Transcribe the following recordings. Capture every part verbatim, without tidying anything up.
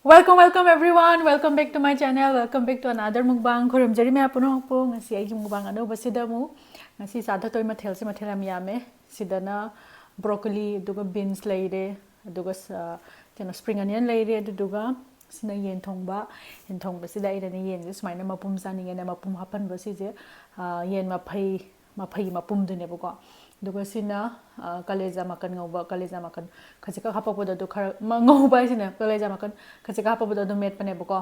Welcome, welcome everyone. Welcome back to my channel. Welcome back to another mukbang. ꯈꯨꯔꯨꯝꯖꯔꯤ ꯃꯌꯥꯝ ꯄꯨꯝꯅꯃꯛꯄꯨ꯫ ꯉꯁꯤ ꯑꯩꯒꯤ mukbang ꯑꯅꯧꯕꯁꯤꯗ ꯑꯃꯨꯛ, ꯉꯁꯤ ꯆꯥꯗꯣꯏ ꯃꯊꯦꯜꯁꯦ ꯃꯊꯦꯜ ꯌꯥꯝ ꯌꯥꯝꯃꯦ꯫ ꯁꯤꯗꯅ broccoli, ꯑꯗꯨꯒ beans ꯂꯩꯔꯦ, ꯑꯗꯨꯒ ꯁ-, ꯀꯩꯅꯣ, spring onion ꯂꯩꯔꯦ, ꯑꯗꯨꯗꯨꯒ ꯁꯤꯅ ꯌꯦꯟ ꯊꯣꯡꯕ꯫ ꯌꯦꯟ ꯊꯣꯡꯕꯁꯤꯗ ꯑꯩꯅꯅꯦ ꯌꯦꯟꯁꯦ ꯁꯨꯃꯥꯏꯅ ꯃꯄꯨꯝ ꯆꯥꯅꯤꯡꯉꯦꯅ ꯃꯄꯨꯝ ꯍꯥꯞꯍꯟꯕ ꯁꯤꯁꯦ, ꯑ, ꯌꯦꯟ ꯃꯐꯩ, ꯃꯐꯩ ꯃꯄꯨꯝꯗꯨꯅꯦꯕꯀꯣ꯫ ꯑꯗꯨꯒ ꯁꯤꯅ, ꯑ, ꯀꯂꯦꯖꯥ ꯃꯀꯟ ꯉꯧꯕ, ꯀꯂꯦꯖꯥ ꯃꯀꯟ ꯈꯖꯤꯛꯈꯛ ꯍꯥꯄꯛꯄꯗꯣ ꯑꯗꯨ ꯈꯔ, ꯃ-, ꯉꯧꯕ ꯍꯥꯏꯁꯤꯅ ꯀꯂꯦꯖꯥ ꯃꯀꯟ ꯈꯖꯤꯛꯈꯛ ꯍꯥꯄꯛꯄꯗꯣ ꯑꯗꯨꯝ ꯃꯦꯠꯄꯅꯦꯕꯀꯣ꯫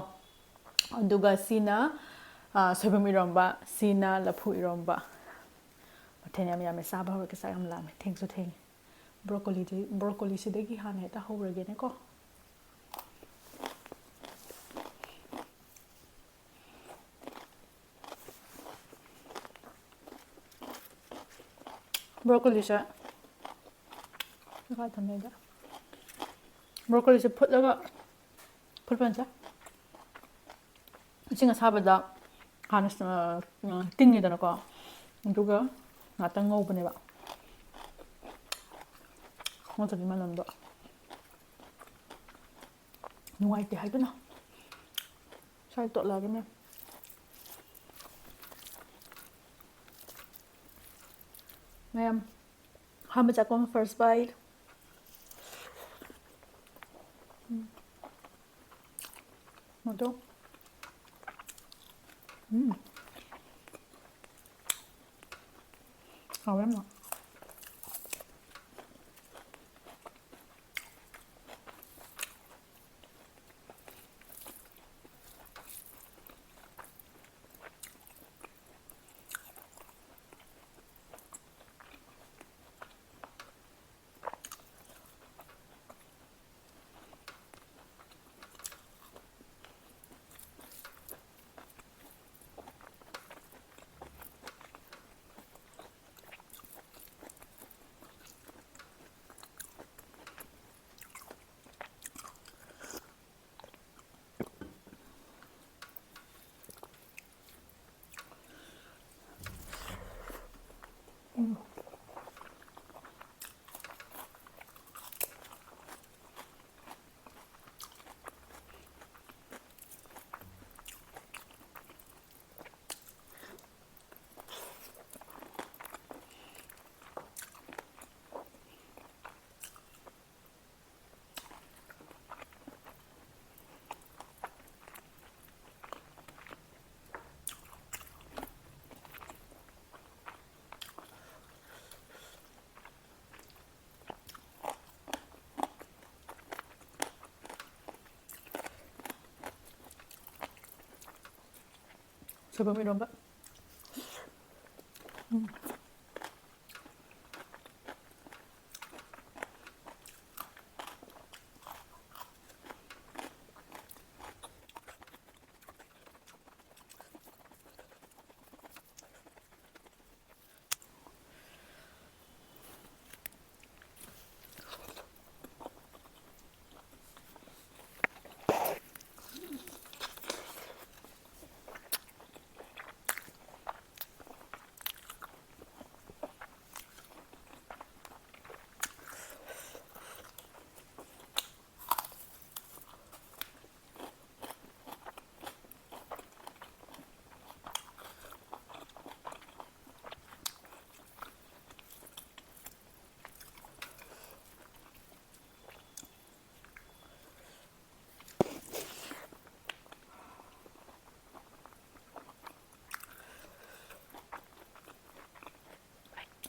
ꯑꯗꯨꯒ ꯁꯤꯅ, ꯑ, ꯁꯣꯏꯕꯨꯝ ꯏꯔꯣꯝꯕ, ꯁꯤꯅ ꯂꯐꯨ ꯏꯔꯣꯝꯕ꯫ ꯃꯊꯦꯜ ꯌꯥꯝ ꯌꯥꯝꯃꯦ, ꯆꯥꯕ ꯍꯧꯔꯒꯦ, ꯆꯥꯛ ꯌꯥꯝ ꯂꯥꯝꯃꯦ, ꯊꯦꯡꯁꯨ ꯊꯦꯡꯉꯦ꯫ Broccoliꯗꯤ, broccoliꯁꯤꯗꯒꯤ ꯍꯥꯟꯅ ꯍꯦꯛꯇ ꯍꯧꯔꯒꯦꯅꯦꯀꯣ꯫ Broccoliꯁꯦ ꯀꯥꯏ ꯊꯝꯃꯦꯗ? Broccoliꯁꯦ ꯐꯨꯠꯂꯒ, ꯐꯨꯠꯄ ꯅꯠꯇꯦ, ꯏꯁꯤꯡ ꯑꯁꯥꯕꯗ ꯍꯥꯟꯅ, ꯑ, ꯑ, ꯇꯤꯡꯉꯦꯗꯅꯀꯣ, ꯑꯗꯨꯒ ꯉꯥꯛꯇꯪ ꯉꯧꯕꯅꯦꯕ꯫ ꯅꯠꯇ꯭ꯔꯗꯤ ꯃꯅꯝꯗꯣ ꯅꯨꯡꯉꯥꯏꯇꯦ ꯍꯥꯏꯗꯨꯅ꯫ ꯁ꯭ꯋꯥꯏ ꯇꯣꯠꯂꯛꯑꯒꯦ ꯃꯌꯥꯝ꯫ ꯃꯌꯥꯝ, ꯑꯍꯥꯟꯕ ꯆꯥꯛꯈꯨꯝ first bite꯫ ꯎꯝ꯫ ꯃꯗꯣ꯫ ꯎꯝ꯫ ꯍꯥꯎꯋꯦ ꯌꯥꯝꯅ꯫ ꯁꯣꯏꯕꯨꯝ ꯏꯔꯣꯝꯕ꯫ ꯎꯝ꯫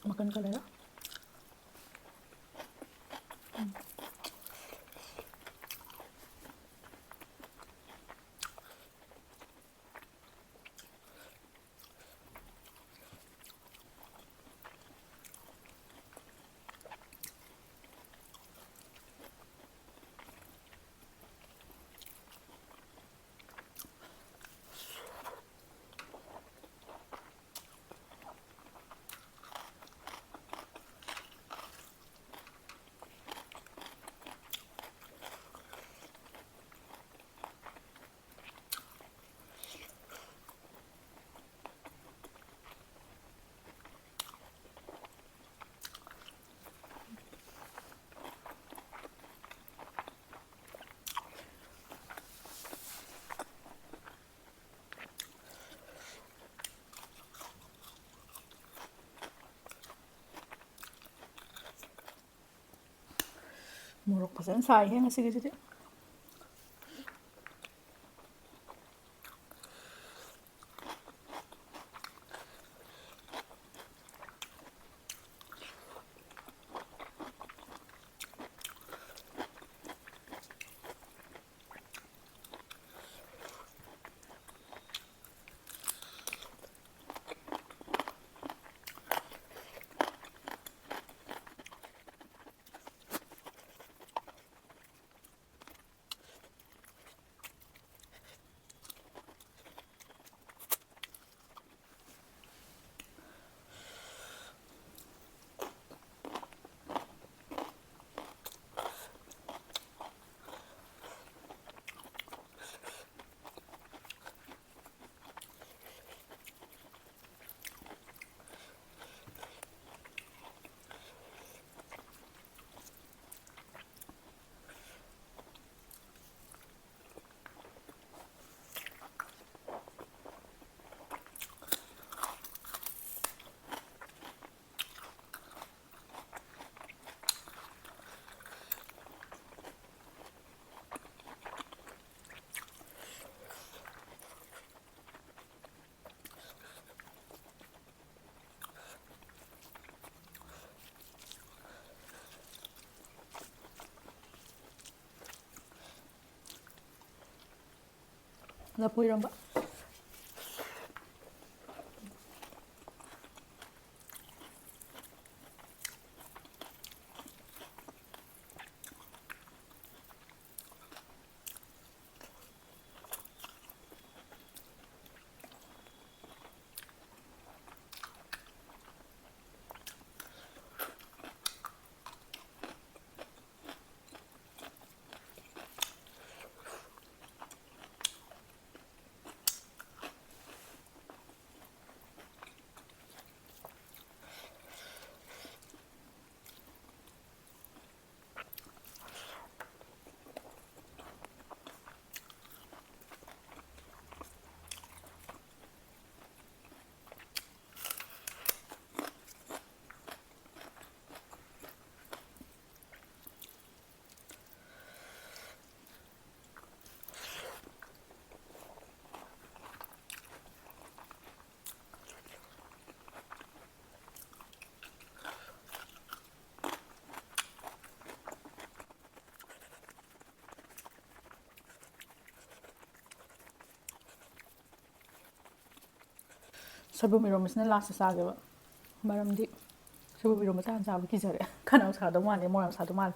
ꯃꯈꯜ ꯈꯔ ꯂꯩꯔꯦ꯫ ꯃꯣꯔꯣꯛ ꯐꯖꯅ ꯁꯥꯏꯍꯦ ꯉꯁꯤꯒꯤꯁꯤꯗꯤ꯫ ꯂꯐꯨ ꯏꯔꯣꯝꯕ꯫ ꯁꯣꯏꯕꯨꯝ ꯏꯔꯣꯝꯕꯁꯤꯅ ꯂꯥꯁꯇ ꯆꯥꯒꯦꯕ꯫ ꯃꯔꯝꯗꯤ ꯁꯣꯏꯕꯨꯝ ꯏꯔꯣꯝꯕꯁꯦ ꯍꯥꯟꯅ ꯆꯥꯕ ꯀꯤꯖꯔꯦ꯫ ꯈꯅꯥꯎ ꯁꯥꯗꯧ ꯃꯥꯜꯂꯦ, ꯃꯣꯔꯣꯛ ꯌꯥꯝ ꯁꯥꯗꯧ ꯃꯥꯜꯂꯦ꯫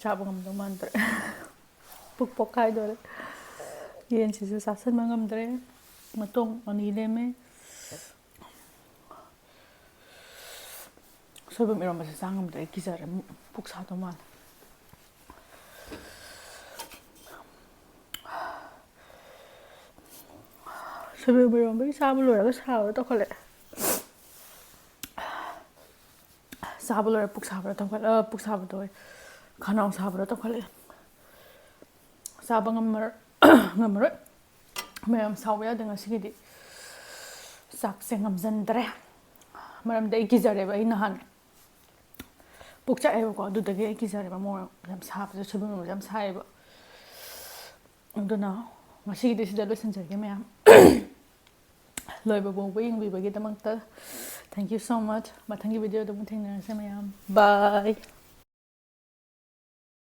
ꯆꯥꯕ ꯉꯝꯗꯧ ꯃꯥꯟꯗ꯭ꯔꯦ꯫ ꯄꯨꯛ ꯄꯣꯛꯈꯥꯏꯗꯣꯔꯦ꯫ ꯌꯦꯟꯁꯤꯁꯨ ꯆꯥꯁꯟꯕ ꯉꯝꯗ꯭ꯔꯦ꯫ ꯃꯇꯣꯡ ꯑꯅꯤ ꯂꯦꯝꯃꯦ꯫ ꯁꯣꯏꯕꯨꯝ ꯏꯔꯣꯝꯕꯁꯦ ꯆꯥ ꯉꯝꯗ꯭ꯔꯦ, ꯑꯩ ꯀꯤꯖꯔꯦ, ꯑꯃꯨꯛ ꯄꯨꯛ ꯁꯥꯗꯧ ꯃꯥꯜꯂꯦ꯫ ꯁꯣꯏꯕꯨꯝ ꯏꯔꯣꯝꯕꯒꯤ ꯆꯥꯕ ꯂꯣꯏꯔꯒ ꯁꯥꯕꯗꯣ ꯇꯧꯈꯠꯂꯛꯑꯦ꯫ ꯆꯥꯕ ꯂꯣꯏꯔ ꯄꯨꯛ ꯁꯥꯕꯗꯣ ꯇꯧꯈꯠꯂꯛ-, ꯑ, ꯄꯨꯛ ꯁꯥꯕꯗꯣ ꯑꯣꯏ, ꯈꯅꯥꯎ ꯁꯥꯕꯗꯣ ꯇꯧꯈꯠꯂꯛꯑꯦ꯫ ꯆꯥꯕ ꯉꯝꯃꯔꯣꯏ, ꯉꯝꯃꯔꯣꯏ꯫ ꯃꯌꯥꯝ ꯁꯥꯎꯕ ꯌꯥꯗꯦ ꯉꯁꯤꯒꯤꯗꯤ꯫ ꯆꯥꯛꯁꯦ ꯉꯝꯖꯟꯗ꯭ꯔꯦ꯫ ꯃꯔꯝꯗꯤ ꯑꯩ ꯀꯤꯖꯔꯦꯕ, ꯑꯩ ꯅꯍꯥꯟ ꯄꯨꯛ ꯆꯥꯛꯑꯦꯕꯀꯣ, ꯑꯗꯨꯗꯒꯤ ꯑꯩ ꯀꯤꯖꯔꯦꯕ꯫ ꯃꯣꯔꯣꯛ ꯌꯥꯝ ꯁꯥꯕꯁꯦ, ꯁꯣꯏꯕꯨꯝ ꯏꯔꯣꯝꯕꯁꯦ ꯌꯥꯝ ꯁꯥꯏꯌꯦꯕ꯫ ꯑꯗꯨꯅ ꯉꯁꯤꯒꯤꯗꯤ ꯁꯤꯗ ꯂꯣꯏꯁꯤꯟꯖꯔꯒꯦ ꯃꯌꯥꯝ꯫ ꯂꯣꯏꯕ ꯐꯥꯎꯕ ꯌꯦꯡꯕꯤꯕꯒꯤꯗꯃꯛꯇ thank you so much꯫ ꯃꯊꯪꯒꯤ video ꯗ ꯑꯃꯨꯛ ꯊꯦꯡꯅꯔꯁꯦ ꯃꯌꯥꯝ꯫ Bye꯫